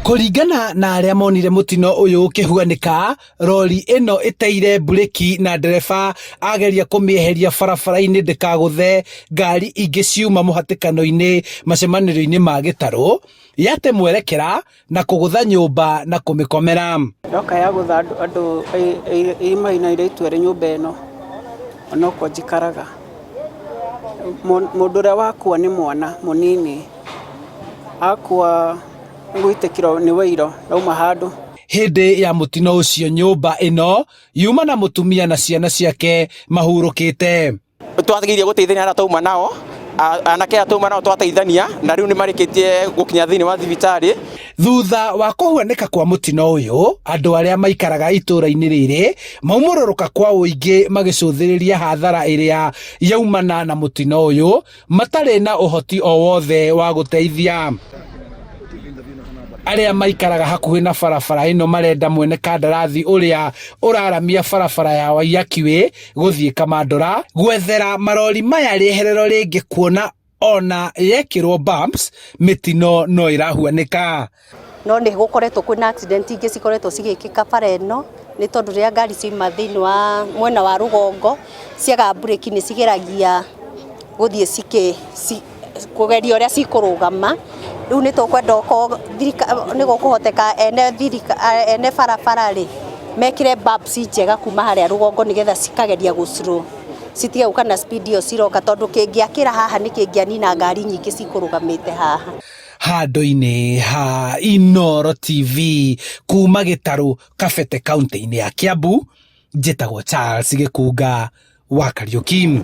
Kũringana na arĩa monire mũtino ũyũ ũkĩhuanĩka, rori ĩno ĩteire mburĩki na ndereba ageria kũmĩeheria barabara-inĩ ndĩkagũthe ngari ingĩ ciuma mũhatĩkano-inĩ macemanĩrio-inĩ ma gĩtarũ, yate mwerekera na kũgũtha nyũmba na kũmĩkomera. Yoka yagũtha andũ andũ irima-inĩ rĩa itua rĩa nyũmba ĩno onokorwo njikaraga. Mũndũ ũrĩa wakua nĩ mwana mũnini, akua nĩ gũitĩkĩrwo nĩ wĩiro auma handũ. Hĩndĩ ya mũtino ũcio nyũmba ĩno yuma na mũtumia na ciana ciake mahurũkĩte. Twagĩrĩire gũteithania arĩa twauma nao, anake aya twauma nao twateithania na rĩu nĩ marĩkĩtie gũkinya thĩinĩ wa thibitarĩ. Thutha wa kũhuanĩka kwa mũtino ũyũ, andũ arĩa maikaraga itũũra-inĩ rĩrĩ maumũrũrũka kwa ũingĩ magĩcũthĩrĩria hathara ĩrĩa yaumana na mũtino ũyũ matarĩ na ũhoti o wothe wa gũteithia. Arĩa maikaraga hakuhĩ na barabara ĩno marenda mwene kandarathi ũrĩa ũraramia barabara ya Waiyaki Way gũthiĩ Kamandũra gwethera marori maya rĩeherero rĩngĩ kuona ona yekĩrwo bumps mĩtino no ĩrahuanĩka. No nĩ gũkoretwo kwĩna accident ingĩ cikoretwo cigĩkĩka bara ĩno nĩ tondũ rĩrĩa ngari ciauma thĩinĩ wa mwena wa rũgongo ciaga mburĩki nĩ cigeragia gũthiĩ cikĩ kũgeria ũrĩa cikũrũgama. Rĩu nĩ tũkwenda okorwo nĩ gũkũhoteka ene ene barabara rĩ mekĩre bumps njega kuma harĩa rũgongo nĩgetha cikageria gũ slow citige gũka na speed ĩyo ciroka tondũ kĩngĩakĩra haha nĩ kĩngĩanina ngari nyingĩ cikũrũgamĩte haha. Handũ-inĩ ha Inooro TV kuma Gĩtarũ Kabete kaũntĩ-inĩ ya Kiambu, njĩtagwo Charles Gĩkunga wa Kariũki.